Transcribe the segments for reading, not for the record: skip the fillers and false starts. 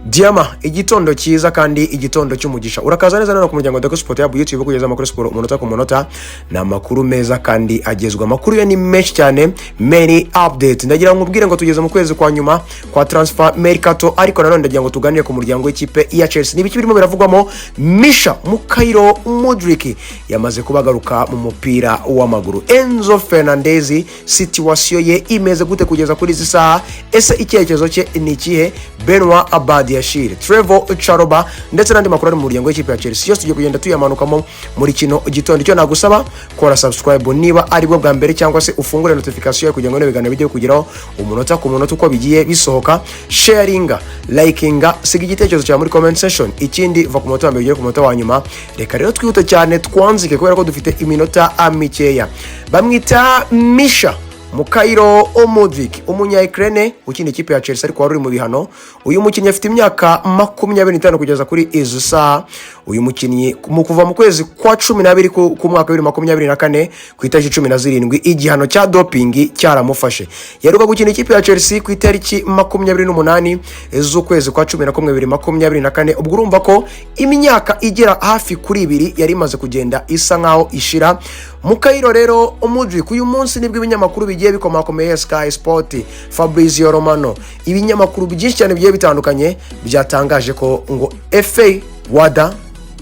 Diama, igitondo cyiza kandi igitondo cy'umugisha. Urakaza neza none ku muryango wa Sport ya YouTube, kugeza amakuru siporo umunota ku munota. Ni amakuru meza kandi agezwa, amakuru yo ni menshi cyane, many update. Ndagira ngo nkubwire ngo tugeze mu kwezi kwa nyuma kwa transfer mercato, ariko nanone ndagira ngo tuganire ku muryango w'ikipe ya Chelsea. Ni ibiki birimo biravugwamo? Misha Mukhailo Mudryk yamaze kubagaruka mu mupira w'amaguru. Enzo Fernandez, situation ye imeze gute kugeza kuri izi saha? Ese icyerekezo cye ni ikihe? Benoit Badiashile, Trevoh Chalobah ndetse n'andi makuru ari mu muryango w'ikipe ya Chelsea yose tugiye kugenda tuyamanukamo muri kino gitondo. Icyo nagusaba, kora subscribe niba ari bwo bwa mbere, cyangwa se ufungure notification kugira ngo bino biganiro bijye kugeraho umunota ku munota uko bigiye bisohoka. Sharinga, likinga, siga igitekerezo cyawe muri comment section. Ikindi, va ku munota wa mbere ugere ku munota wa nyuma. Reka rero twihute cyane twanzike kubera ko dufite iminota mikeya. Bamwita Misha Mukhailo Mudryk, umunya Ukraine ukina ikipe ya Chelsea ariko wari uri mu bihano. Uyu mukinnyi afite imyaka 25 kugeza kuri izi saha. Uyu mukinnyi mu kuva mu kwezi kwa 12 ku mwaka wa 2024 ku itariki 17, igihano cya doping cyaramufashe. Yaheruka gukina ikipe ya Chelsea ku itariki 28 z'ukwezi kwa 11 2024. Ubwo urumva ko imyaka igera hafi kuri 2 yari imaze kugenda isa nkaho ishira. Mukhailo rero Mudryk, uyu munsi nibwo ibinyamakuru bigiye bikomakomeye, Sky Sport, Fabrizio Romano, ibinyamakuru byinshi cyane bigiye bitandukanye byatangaje ko ngo FA, WADA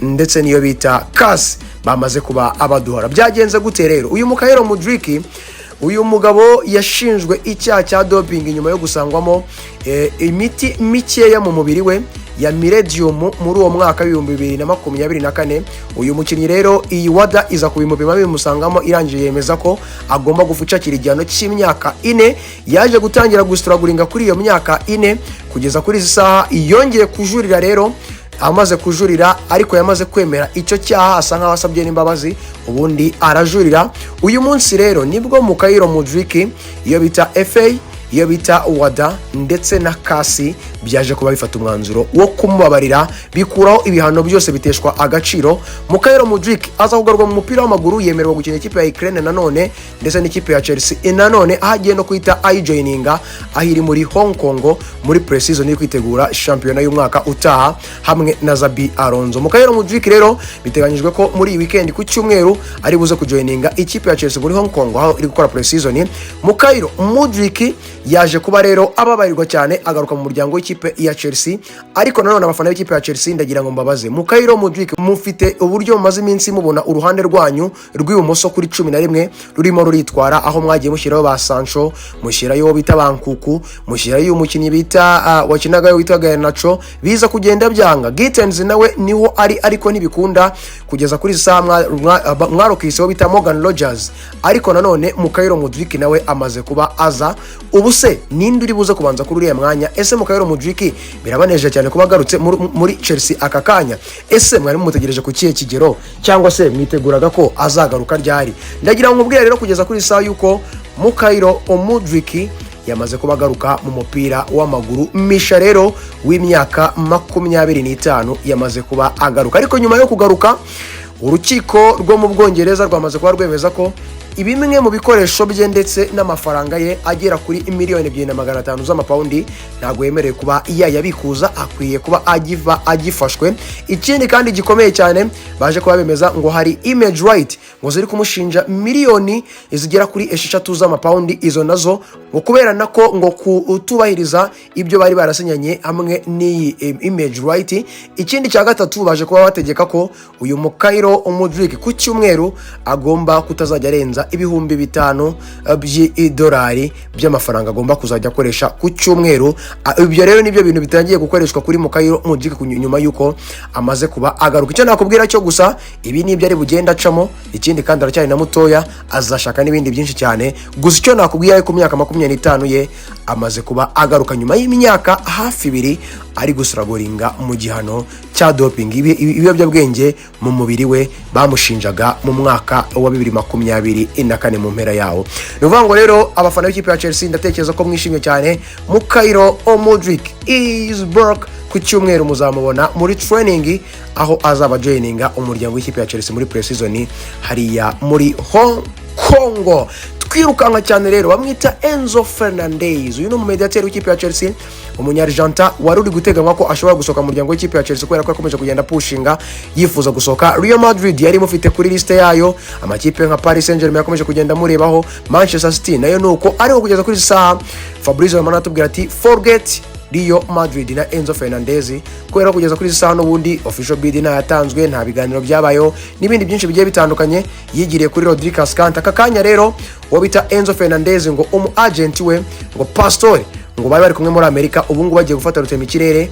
ndetse n'iyo bita CAS bamaze kuba abaduhora. Byagenze gute rero? Uyu Mukhailo Mudryk, uyu mugabo yashinjwe icyaha cya doping nyuma yo gusangwamo imiti mikeya mu mubiri we ya Miredium muri uwo mwaka w'2024. Uyu mukinnyi rero, iyi WADA iza kubimupima bimusangamo, irangije yemeza ko agomba gufucakira igihano cy'imyaka 4. Yaje gutangira gustrugglinga kuri iyo myaka 4 kugeza kuri izi saha. Yongeye kujurira rero. Amaze kujurira, ariko yamaze kwemera icyo cyaha, asa nkaho asabye n'imbabazi, ubundi arajurira. Uyu munsi rero nibwo Mukhailo Mudryk, iyo bita FA, iyo bita WADA ndetse na CAS byaje kuba bifata umwanzuro wo kumubabarira, bikuraho ibihano byose, biteshwa agaciro. Mukhailo Mudryk aza kugarurwa mu mupira w'amaguru, yemererwa gukina ikipe ya Ukraine nanone ndetse n'ikipe ya Chelsea nanone, aho agiye no guhita ayijoininga aho iri muri Hong Kong muri pre-season iri kwitegura shampiyona y'umwaka utaha hamwe na Xabi Alonso. Mukhailo Mudryk rero biteganyijwe ko muri iyi weekend ku cyumweru ari buze kujoininga ikipe ya Chelsea muri Hong Kong aho iri gukora pre-season. Mukhailo Mudryk yaje kuba rero ababarirwa cyane, agaruka mu muryango w'ikipe ya Chelsea. Ariko nanone abafana b'ikipe ya Chelsea, ndagira ngo mbabaze: Mukhailo Mudryk, mufite uburyo mumaze iminsi mubona uruhande rwanyu rw'ibumoso kuri 11 rurimo ruritwara, aho mwagiye mushyiraho ba Sancho, mushyirayo uwo bita ba Nkunku, mushyirayo umukinnyi bita wakinaga witwa Garnacho, biza kugenda byanga. Gittens nawe niho ari ariko ntibikunda kugeza kuri saha. Mwarokiseho bita Morgan Rogers, ariko nanone Mukhailo Mudryk nawe amaze kuba aza. Ubu se ninde uri buze kubanza kuri uriya mwanya? Ese Mukhailo Mudryk birabanejeje cyane kuba agarutse muri Chelsea aka kanya? Ese mwari mumutegereje ku kihe kigero, cyangwa se mwiteguraga ko azagaruka ryari? Ndagira ngo nkubwire rero kugeza kuri saha yuko Mukhailo Mudryk yamaze kuba agaruka mu mupira w'amaguru. Misha rero w'imyaka 25 yamaze kuba agaruka, ariko nyuma yo kugaruka urukiko rwo mu Bwongereza rwamaze kuba rwemeza ko bimwe mu bikoresho bye ndetse n'amafaranga ye agera kuri miliyoni 2 na 500 z'amapawundi ntabwo yemerewe kuba yayabikuza, akwiye kuba agiva agifashwe. Ikindi kandi gikomeye cyane, baje kuba bemeza ngo hari Image Right ngo ziri kumushinja miliyoni zigera kuri 6 z'amapawundi, izo nazo ngo kubera nako ngo kutubahiriza ibyo bari barasinyanye hamwe n'iyi Image Right. Ikindi cya gatatu, baje kuba bategeka ko uyu Mukhailo Mudryk ku cyumweru agomba kutazajya arenza 5000 by'idolari by'amafaranga agomba kuzajya akoresha ku cyumweru. Ibyo rero nibyo bintu bitangiye gukoreshwa kuri Mukhailo Mudryk nyuma y'uko amaze kuba agaruka. Icyo nakubwira cyo gusa, ibi nibyo ari bugenda acamo. Ikindi kandi, aracyari na mutoya, azashaka n'ibindi byinshi cyane. Gusa icyo nakubwira, ku myaka 25 ye amaze kuba agaruka nyuma y'imyaka hafi 2 ari gustrugglinga mu gihano cya doping, ibiyobyabwenge mu mubiri we bamushinjaga mu mwaka wa 2024 mu mpera yawo. Ni ukuvuga ngo rero abafana b'ikipe ya Chelsea, ndatekereza ko mwishimye cyane. Mukhailo Mudryk is back. Ku cyumweru muzamubona muri training, aho azaba joininga umuryango w'ikipe ya Chelsea muri pre-season hariya muri Hong Kong. Twirukanka cyane rero, bamwita Enzo Fernandez. Uyu ni umumediateri w'ikipe ya Chelsea, Umunyargenta wari uri guteganywa ko ashobora gusohoka mu muryango w'ikipe ya Chelsea, kubera ko yakomeje kugenda pushinga yifuza gusohoka. Real Madrid yari imufite kuri liste yayo, amakipe nka Paris Saint-Germain yakomeje kugenda amurebaho, Manchester City nayo nuko. Ariko kugeza kuri izi saha, Fabrizio Romano atubwira ati: "Forget Real Madrid na Enzo Fernandez," kubera ko kugeza kuri izi saha n'ubundi official bid ntayatanzwe, nta biganiro byabayeho n'ibindi byinshi bigiye bitandukanye. Yigiriye kuri Rodri Cascante. Aka kanya rero, uwo bita Enzo Fernandez, ngo umu agent we, ngo Pastore, ngo bari kumwe muri Amerika, ubu ngubu bagiye gufata rutema ikirere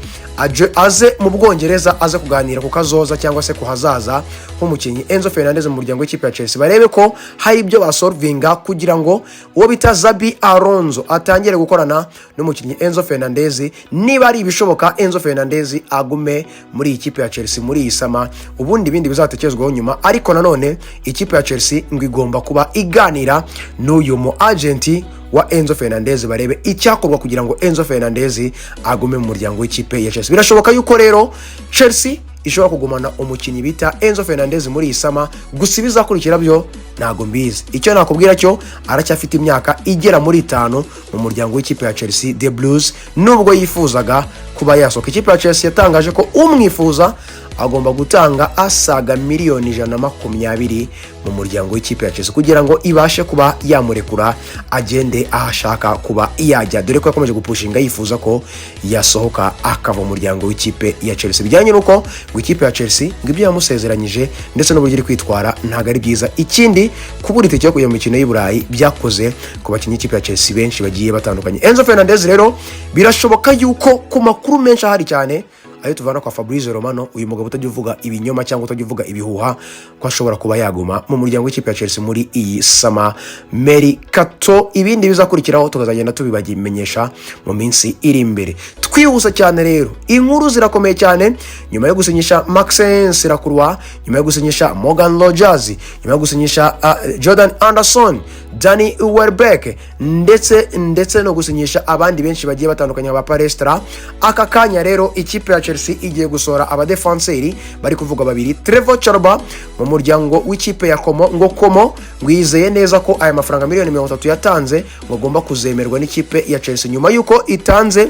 aze mu Bwongereza, aze kuganira ku kazoza cyangwa se ku hazaza h'umukinnyi Enzo Fernandez mu muryango w'ikipe ya Chelsea, barebe ko hari ibyo basolvinga kugira ngo uwo bita Xabi Alonso atangire gukorana n'umukinnyi Enzo Fernandez. Niba ari ibishoboka, Enzo Fernandez agume muri iyi kipe ya Chelsea muri iyi summer, ubundi ibindi bizatekerezwaho nyuma. Ariko nanone ikipe ya Chelsea ngo igomba kuba iganira n'uyu mu agent wa Enzo Fernandez, barebe icyakorwa kugira ngo Enzo Fernandez agume mu muryango w'ikipe ya Chelsea. Birashoboka yuko rero Chelsea ishobora kugumana umukinnyi bita Enzo Fernandez muri iyi summer, gusa ibizakurikira byo ntago mbizi. Icyo nakubwira cyo, aracyafite imyaka igera muri 5 mu muryango w'ikipe ya Chelsea, The Blues, nubwo yifuzaga kuba yasohoka. Ikipe ya Chelsea yatangaje ko umwifuza agomba gutanga asaga miliyoni 120 mu muryango w'ikipe ya Chelsea kugira ngo ibashe kuba yamurekura agende aho ashaka kuba yajya, dore ko yakomeje gupushinga yifuza ko yasohoka akava mu muryango w'ikipe ya Chelsea, bijyanye n'uko ngo ikipe ya Chelsea ngo ibyo yamusezeranyije ndetse n'uburyo iri kwitwara ntabwo ari byiza. Ikindi, kubura itike yo kujya mu mikino y'i Burayi byakoze ku bakinnyi b'ikipe ya Chelsea benshi bagiye batandukanye. Enzo Fernandez rero, birashoboka yuko ku makuru menshi ahari cyane ayo tuvana kwa Fabrizio Romano, uyu mugabo utajya uvuga ibinyoma cyangwa utajya uvuga ibihuha, ko ashobora kuba yaguma mu muryango w'ikipe ya Chelsea muri iyi summer mercato. Ibindi bizakurikiraho tukazagenda tubibamenyesha mu minsi iri imbere. Twihuse cyane rero, inkuru zirakomeye cyane. Nyuma yo gusinyisha Maxence Lacroix, nyuma yo gusinyisha Morgan Rogers, nyuma yo gusinyisha Jordan Anderson, Danny Welbeck, ndetse no gusinyisha abandi benshi bagiye batandukanye ba Palestra, aka kanya rero ikipe ya Chelsea igiye gusohora abadefanseri bari kuvuga babiri, Trevoh Chalobah mu muryango w'ikipe ya Como. Ngo Como ngo yizeye neza ko aya mafaranga miliyoni 30 yatanze ngo agomba kuzemerwa n'ikipe ya Chelsea, nyuma y'uko itanze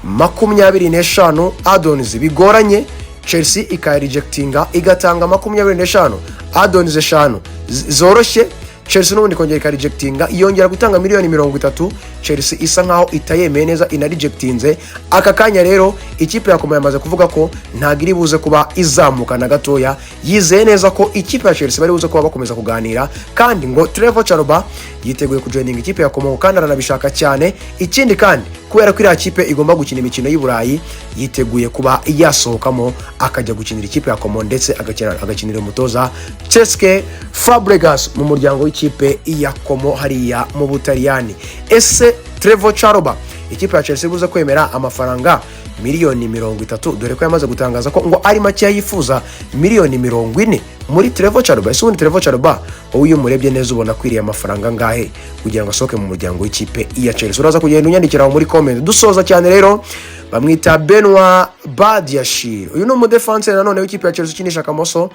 25 add-ons bigoranye, Chelsea ikayarejectinga, igatanga 25 add-ons 5 zoroshye, Chelsea n'ubundi ikongera ikarejectinga, yongera gutanga miliyoni 30, Chelsea isa nkaho itayemeye neza, inarejectinze. Aka kanya rero ikipe ya Como yamaze kuvuga ko ntabwo iri buze kuba izamuka na gatoya, yizeye neza ko ikipe ya Chelsea bari buze kuba bakomeza kuganira, kandi ngo Trevoh Chalobah yiteguye kujoininga ikipe ya Como kandi aranabishaka cyane. Ikindi kandi, kubera ko iriya kipe igomba gukina imikino y'i Burayi, yiteguye kuba yasohokamo akajya gukinira ikipe ya Como, ndetse agakinira umutoza Cesc Fabregas mu muryango w'ikipe ya Como hariya mu Butaliyani. Ese Trevoh Chalobah, ikipe ya Chelsea ibuze kwemera amafaranga miliyoni 30, dore ko yamaze gutangaza ko ngo ari makeya, yifuza miliyoni 40 muri Trevoh Chalobah? Ese ubundi Trevoh Chalobah, wowe iyo umurebye neza ubona akwiriye amafaranga angahe kugira ngo asohoke mu muryango w'ikipe ya Chelsea? Uraza kugenda unyandikira aho muri comment. Dusoza cyane rero, bamwita Benoit Badiashile. Uyu ni umudefanseri nanone w'ikipe ya Chelsea ukinisha akamoso.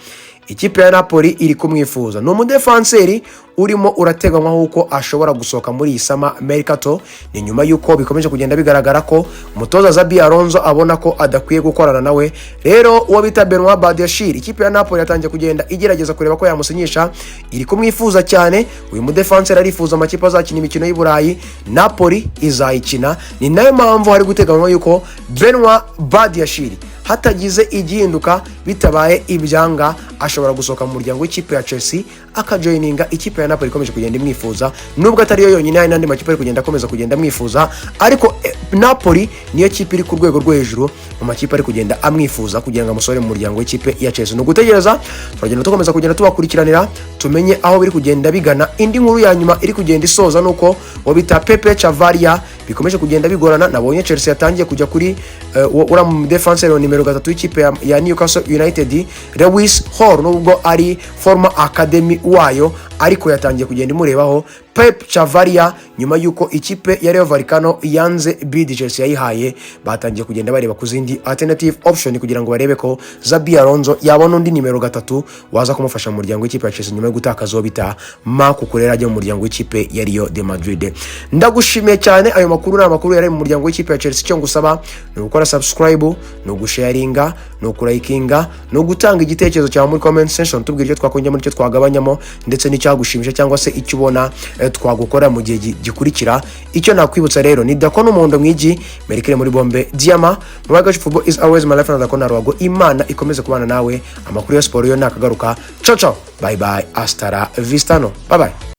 Ikipe ya Napoli iri kumwifuza. Ni umudefanseri urimo urateganywa nk'uko ashobora gusohoka muri iyi summer mercato. Ni nyuma y'uko bikomeje kugenda bigaragara ko umutoza Xabi Alonso abona ko adakwiye gukorana nawe. Rero uwo bita Benoit Badiashile, ikipe ya Napoli yatangiye kugenda igerageza kureba ko yamusinyisha, iri kumwifuza cyane. Uyu mudefanseri arifuza amakipe azakina imikino y'i Burayi, Napoli izayikina. Ni nayo mpamvu hari guteganywa yuko Benoit Badiashile, hatagize igihinduka, bitabaye ibyanga, ashobora gusohoka mu muryango w'ikipe ya Chelsea akajoininga ikipe ya Napoli ikomeje kugenda imwifuza. Nubwo atari yo yonyine, hari n'andi makipe ari kugenda akomeza kugenda amwifuza, ariko Napoli niyo kipe iri ku rwego rwo hejuru mu makipe ari kugenda amwifuza kugira ngo amusore mu muryango w'ikipe ya Chelsea. Ni ugutegereza, turagenda dukomeza kugenda tubakurikiranira tumenye aho biri kugenda bigana. Indi nkuru ya nyuma iri kugenda isoza nuko uwo bita Pepe Chavarria bikomeje kugenda bigorana. Nabonye Chelsea yatangiye kujya kuri uriya mu defenseur wa nimero 3 w'ikipe ya Newcastle United, Lewis Hall. Nubwo ari former academy wayo, ariko yatangiye kugenda imurebaho. Pep Chavarria, nyuma y'uko ikipe ya Rayo Vallecano yanze bid Chelsea yayihaye, batangiye kugenda bareba ku zindi alternative option kugira ngo barebe ko Xabi Alonso yabona undi nimero 3 waza kumufasha mu muryango w'ikipe ya Chelsea, nyuma yo gutakaza uwo bita Marc Cucurella ajya mu muryango w'ikipe ya Real de Madrid. Ndagushimiye cyane. Ayo makuru ni amakuru yari mu muryango w'ikipe ya Chelsea. Icyo ngusaba ni ugukora subscribe, ni ugusharinga, ni ukurayikinga, ni ugutanga igitekerezo cyawe muri comment section, tubwira icyo twakongeramo, icyo twagabanyamo, ndetse n'icyagushimisha cyangwa se icyo ubona twagukora mu gihe gikurikira. Icyo nakwibutsa rero ni Dako n'umuhondo mwigi merikire muri bombe diama mu gace. Football is always my life na Dako na Ruhago. Imana ikomeze kubana nawe. Amakuru ya siporo yo nakagaruka. Ciao ciao, bye bye, hasta la vista, no bye bye.